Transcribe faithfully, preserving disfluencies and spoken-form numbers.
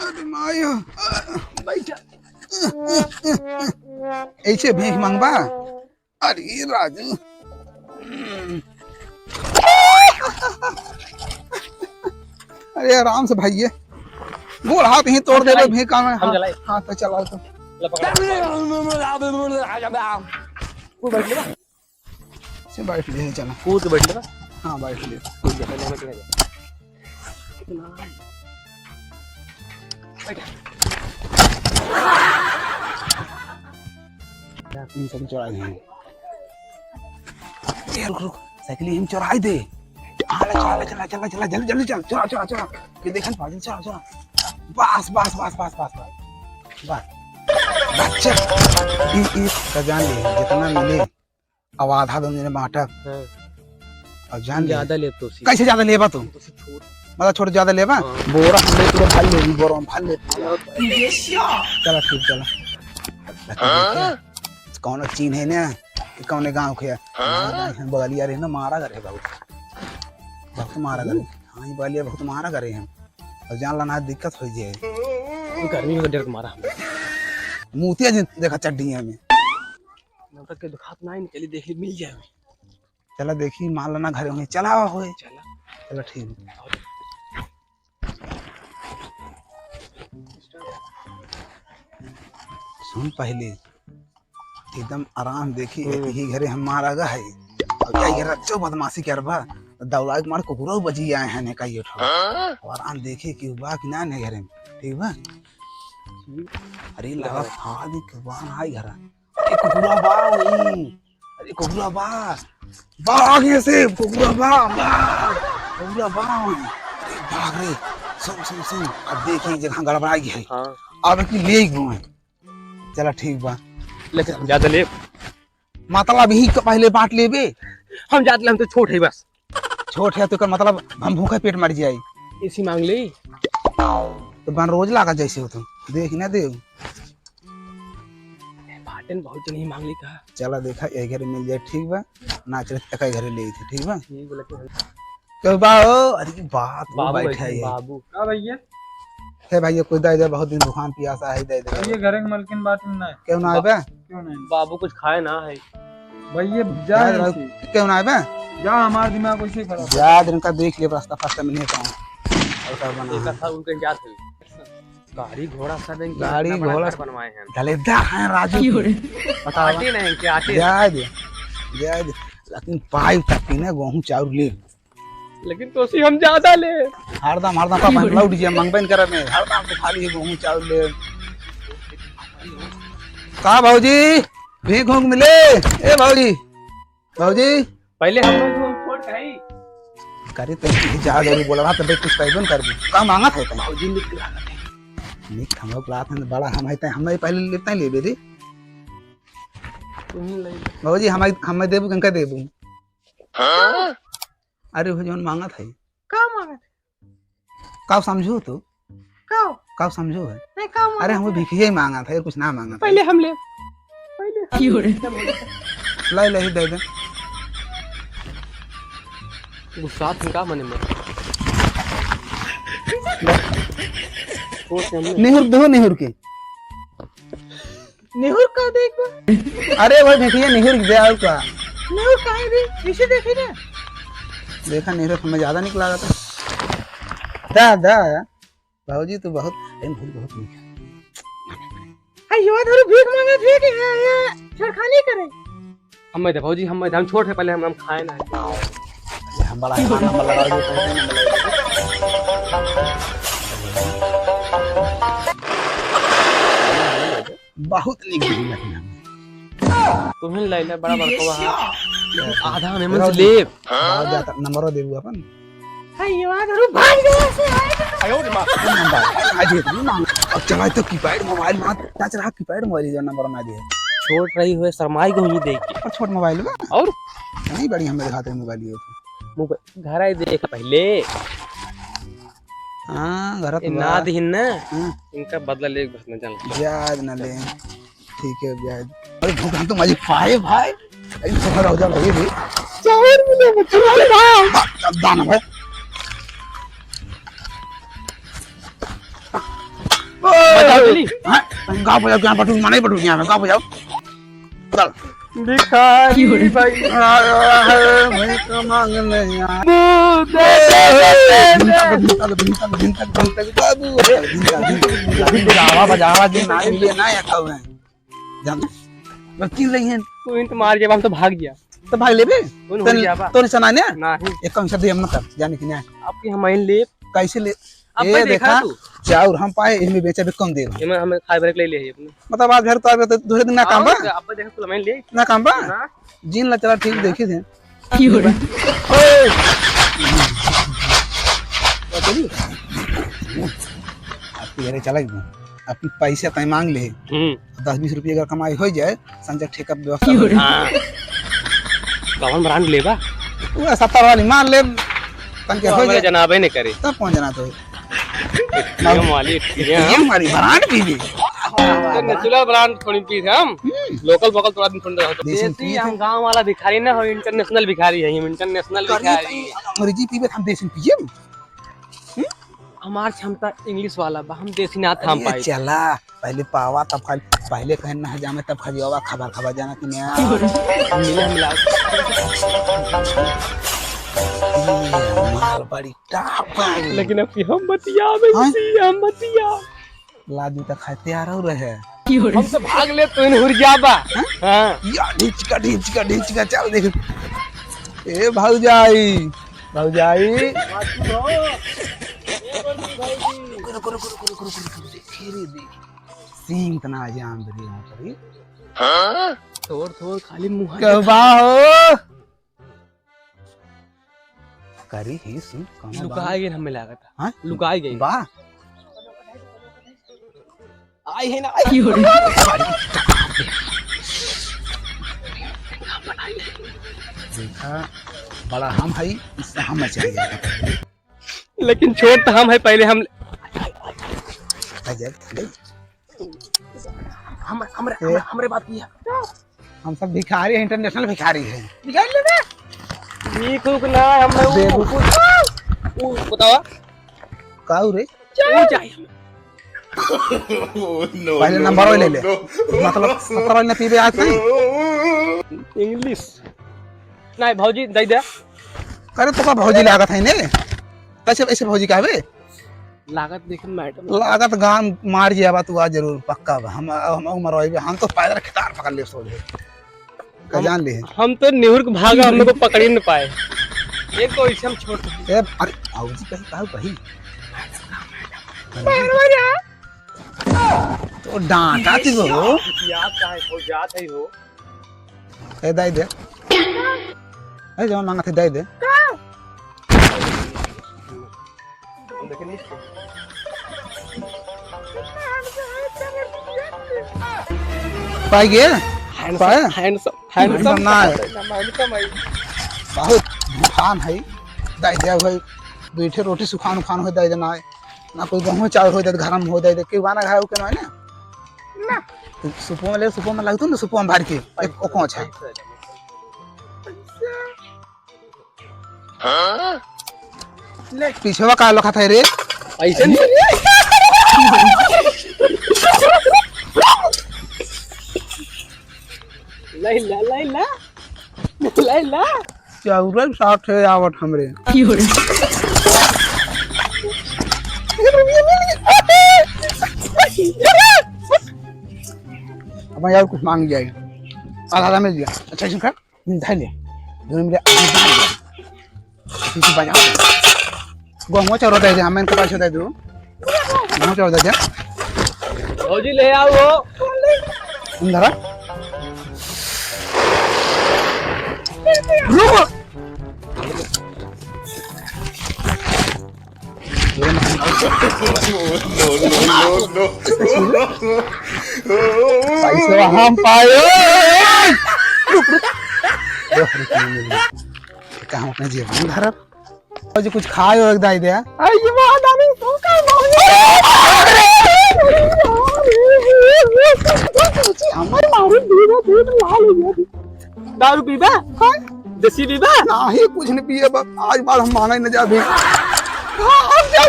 अरे मायो, बैठा। ऐसे भीख मांगबा? अरे राजू। अरे आराम से भाई, ये गोड़ हाथ ही तोड़ हम देबे चलाई। भीख मांगे। हम हाँ, चलाई। हाँ, तो चलाओ तो। कूद बैठ ले बा। से बैठ ले, चला। कूद बैठ ले बा। हाँ, बैठ ले। कूद जा, पहले हमें चला जा। बैठ। अपनी साइकिल चुरा गए हैं। ए, रुक, रुक, साइकिल हम चुराई दे। हाँ, ले, चला, ले, चला, चला, चला, जल्दी, जल्दी चल, चुरा, चुरा, चुरा। ये देखन पा, जल्दी चुरा, चुरा। बस, बस, बस। बस। बच्चा, ई, ई, का जान ले, जितना मिले, अब आधा दोनों जने बांटब। हाँ। अब जान ले। ज्यादा लेब तो सी। कैसे ज्यादा लेबा तू? तो सी छोड़। मतलब छोड़ ज्यादा लेबा? हाँ। बोरा हम ले पूरा भर लेबी, बोरा हम भर लेबी। चला ठीक, चला। हाँ? कौनो चीन है ना? कि कौने गाँव के है? हाँ? बगलिया रहे ना, मारा करे बहुत। बहुत मारा करे। हाँ, ये बगलिया बहुत मारा करे हैं। और जान लाना दिक्कत हो जाए। गर्मी में डर के मारा हम। मूतिया जिन देखा चड्डिया में। नौकर के दुखात ना, निकली देख ली, मिल जाए। चला देखी, मान लाना घरे होई, चला होई। चला। चला ठीक। सुन पहले, एकदम आराम देखी, हम्म। यही घरे हम मारा गा है। अब यही घरे अच्छो बदमाशी करबा, दौड़ा के मार कुकुरो बजी आए हैं ने कहियो ठो। हाँ? और आराम देखी कि बा कि ना ने घरे में, ठीक बा? अरे लगा फाड़ दे, कुकुरा ना आई घरा। अरे कुकुरा बा वही। अरे कुकुरा बा। बा आगे से कुकुरा बा, बा। कुकुरा बा वही। अरे भाग रे। सुन, सुन, सुन। अब देखी जगह गड़बड़ा गई है। हाँ। अब की ले गए। चला ठीक बा। लेकिन हम ज्यादा लेब। मतलब ही क-, पहले बांट लेबे। हम ज्यादा ले, हम तो छोट है बस। छोट है तो का मतलब हम भूखे पेट मर जाई। इसी मांग ले। तो बन रोज लागा जैसे हो तुम। देख ना दे। बाटन बहुत जन ही मांग ली का। चला देखा, यही घरे मिल जाए, ठीक बा। ना चले तो एका घरे ले आई थी, ठीक बा? ठीक बोला कि हम तो बा हो, अरे बात हो, बाबू बैठा बैठे है। बाबू। का भैया? हे भैया, कोई दे दे, बहुत दिन भूखान पियासा है, दे दे। भैया, घरे के मलकिन बात में ना है। क्यों ना आवे? क्यों नहीं? बाबू कुछ खाए ना है। भैया, जा जा यहाँ रहा, से। क्यों ना आवे? जा, हमारा दिमाग वैसे ही खराब है। जा, दिन का देख ले, रास्ता फास्ता में नहीं पाऊँ। ऐसा बना एक है। था उनके जात है। गाड़ी घोड़ा सब इनके गाड़ी इतना बड़ा घोड़ा घर बनवाए हैं। गलेदा है राजू। क्यों रे? बतावा। आटे नहीं, इनके आटे। जा दे, जा दे। लेकिन पाइप तक के ना गेहूं चाउर ले। लेकिन तोसी हम ज्यादा ले। हरदम, हरदम का बन लौट जे मंगबे न करे में, हरदम तो खाली ही गेहूं चाउर ले। का भौजी, भीख भूख मिले? ए भौजी, भौजी। पहले हम लोग को छोड़ खाई। करे तो ये जा जरूर बोला, तब कुछ पैबे न करबू। का मांगत है तैं? भौजी निक लागत है। निक हम लोग लागत है, बड़ा हम है, तैं हम ही पहले लेते हैं, लेबे दे। तू ही ले ले। भौजी, हम, हम देबू, कंका देबू? हाँ? अरे, वो जौन मांगत है। का मांगत है? का समझू तू? का? का समझू है? नहीं, का मांगत अरे, हम है? भिखिया ही मांगत है, कुछ ना मांगत है। पहले हम ले। पहले हम क्यों रे? ले, ले, ही दे दे। गुस्सा थे का मने में? ले। छोड़ से हमने निहुर दो, निहुर के। निहुर का देख बा? अरे भाई, देखिए, निहुर दे आओ का? निहुर काहे रे? इसे देखी ना। देखा, निहुर हमें ज्यादा निक लागत है। दा, दा, भौजी, तू बहुत, ए, बहुत, बहुत निक है। अयो, धरू भीख मांगे थे कि ये, ये छेड़खानी करे? हम में दे भौजी, हम में दे, हम छोट है, पहले हम, हम खाए ना। हम बड़ा है, नंबर लगा दो, नंबर लगा दो। बहुत नीक भइल है। तुहिन लइले बड़ा बड़कवा है। आधा में से लेब। बहुत ज्यादा नंबरो देबू अपन। हाय, ये बात, अरे भाग गया से, हाय। आयो रे माँ। नंबर, आ दे, तू ना। अब चला तो कीपैड मोबाइल, माँ, क्या चला कीपैड मोबाइल, जो नंबर ना दे। छोट रही हुए, शर्माई को ही देख के। और छोट मोबाइल बा? और? नहीं बड़ी हमें दिखाते मोबाइल ये तो। मोबाइल, घर आई देख पहले। हाँ, घर ए, तो ना बा। दिहिन ना। हाँ। इनका बदला ले, बस ना जान। याद ना ले। ठीक है, ब्याज। अरे, भूख हम तो मजे पाए, भाई। अरे, सफर हो जा, भाई, भाई। चाउर मिले, बच्चे, भाई, भाई। बा-, अब दाना, भाई। चली। हाँ? गाँव बजाओ, यहाँ बटू, माने बटू, यहाँ गाँव बजाओ। चल। भिखारी भाई। आया है भाई का मांगने यहाँ। दूध दे, दे, दे, दे। भिनता, भिनता, भिनता, भिनता, भिनता, बाबू। भिनता, भिनता, भिनता, भिनता, भिनता, आवा बजावा जी, ना, ये ना, या खाओ है। जान, बस चिल्लाई हैं। तू इन तो मार के हम तो भाग गया। तो भाग लेबे? कौन हो तन, गया बा? तोरे सना ने? नहीं। एक काम से दे हम ना कर, जाने कि नहीं। आपकी हम आइन ले। कैसे ले? अब ए, देखा देखा, तू? चाउर हम पाए, इनमें बेचा भी कम देगा। इनमें हमें खाए भरे के ले ले अपने। मतलब आज घर तो आवे तो दूसरे दिन ना काम बा? हाँ, अब देखा तू हम आइन ले। ना काम बा? ना। जीन ला चला ठीक हाँ। देखी थे। की हो रहा? ओए! आपकी घरे चला गया। आपकी पैसा तय मांग ले। हम्म। दस बीस रुपया अगर कमाई हो जाए, संजय ठेका पे व्यवस्था की हो रही? हाँ। कौन brand लेबा? वो सत्तर वाली मार ले, तन के तो हो हमारे जाए। जनाबे नहीं करे। तब कौन जना तो? एटीएम वाली, एटीएम। एटीएम वाली brand पी भी। तो natural brand थोड़ी पी थे हम। हम्म। Local वोकल थोड़ा दिन सुन रहे हो तो। देसी देसी पी हम थे। गाँव वाला भिखारी ना हो, international भिखारी है, हम international करी भिखारी। तो अंग्रेजी पीबे, हम देसी पिए। हम्म? हमार क्षमता English वाला बा, हम देसी ना थाम अरे पाई। चला, पहले पावा तब खाली, पहले कहे ना जामे तब खाली आवा खबर खबर जाना कि नहीं। मिला मिला। ये माल बड़ी टाप आ गई। लेकिन अब की हम बतिया में हाँ? सी हम बतिया। लाजू तक खाए तैयार हो रहे। हमसे भाग ले तो इन हुर जाबा। हाँ? हाँ। या ढिचका ढिचका ढिचका चल देख। ए भौजाई, भौजाई। रुको, रुको, रुको। सींग तना जाम दे यहाँ पर ही। हाँ? थोड़, थोड़ खाली मुँह के बा हो? करी ही सुन, कौनो लुकाई बात। गई हमें लागत है। हाँ? लुकाई गई। बा? आई है ना, आई। की हो रही? देखा, बड़ा हम है, इससे हम चाहिए। लेकिन छोट तो हम है, पहले हम आ जा, ले। हम, हमरे, ए? हमरे, हमरे बात किया। हम सब भिखारी है, international भिखारी है। निकाल ले बे। भीख उख ना, हम लोग बेवकूफ। वो बतावा। काऊ रे? वो चाहिए हमें। पहले नंबर वाले ले। मतलब, सत्तर वाले ना पीबे आज नहीं। English। नहीं, भौजी, दे दे। अरे, तो का भौजी लागत है ने? कैसे, ऐसे भौजी कहबे? लागत देख मैडम। लागत गान मार जिया बा तू आज जरूर, पक्का बा। हम, हम मरवाइबे, हम तो पैदल खितार पकड़ ले सोझे। का हम, जान ले। हम तो निहुर के भागा, हम लोग को पकड़ ही न पाए। एक तो इसे हम छोड़ दे। ए, अरे, भौजी कही, कहू कही। तो डांटा थी वो। याद का है, वो याद है वो। ए, दाई दे। ए, जवन मांगत है, दाई दे। पाई गे? Handsome, पाए? Handsome, handsome ना है। Handsome है। बहुत भूखान है। दाई दे भाई, बैठे रोटी सुखान उखान हो दाई दे ना है। ना कोई गहूँ चाउर हो दाई दे, घर में हो दाई दे। केहू आना घर के ना है ना? ना। सुपो में ले, सुपो में लगतू ना, सुपो में भर के। एक ओको अच्छा। हाँ? ले। पीछेवा का लखत है रे? ऐसे नहीं। लैला, लैला, लैला। चाउरल साथ है आवत हमरे। की हो रे? अब यार कुछ मांग जाए। आधा आधा मिल गया। अच्छा, इसमें खा। धर ले। दोनों मिले। पीछे बजा। गहुआ चौरा दे दे, हमें इनके पास दे दो। गहुआ चौरा दे दे। भौजी ले आओ हो। अंदर आ। रुक। No, no, no, no। पैसा हम पाए। रुक, रुक। रुक, रुक, रुक, रुक। कहाँ अपने जेब में धरब? भौजी कुछ खाए हो एक दाई दे। आई ये बात आनी तो का भौजी। हमारे मारे दीदा दूध लाल हो गया। दारू पीबा? हाँ? देसी पीबा? नाही, कुछ नहीं पिए बा। आज बाद हम मांगा ही न जाबे। हाँ, अब जा।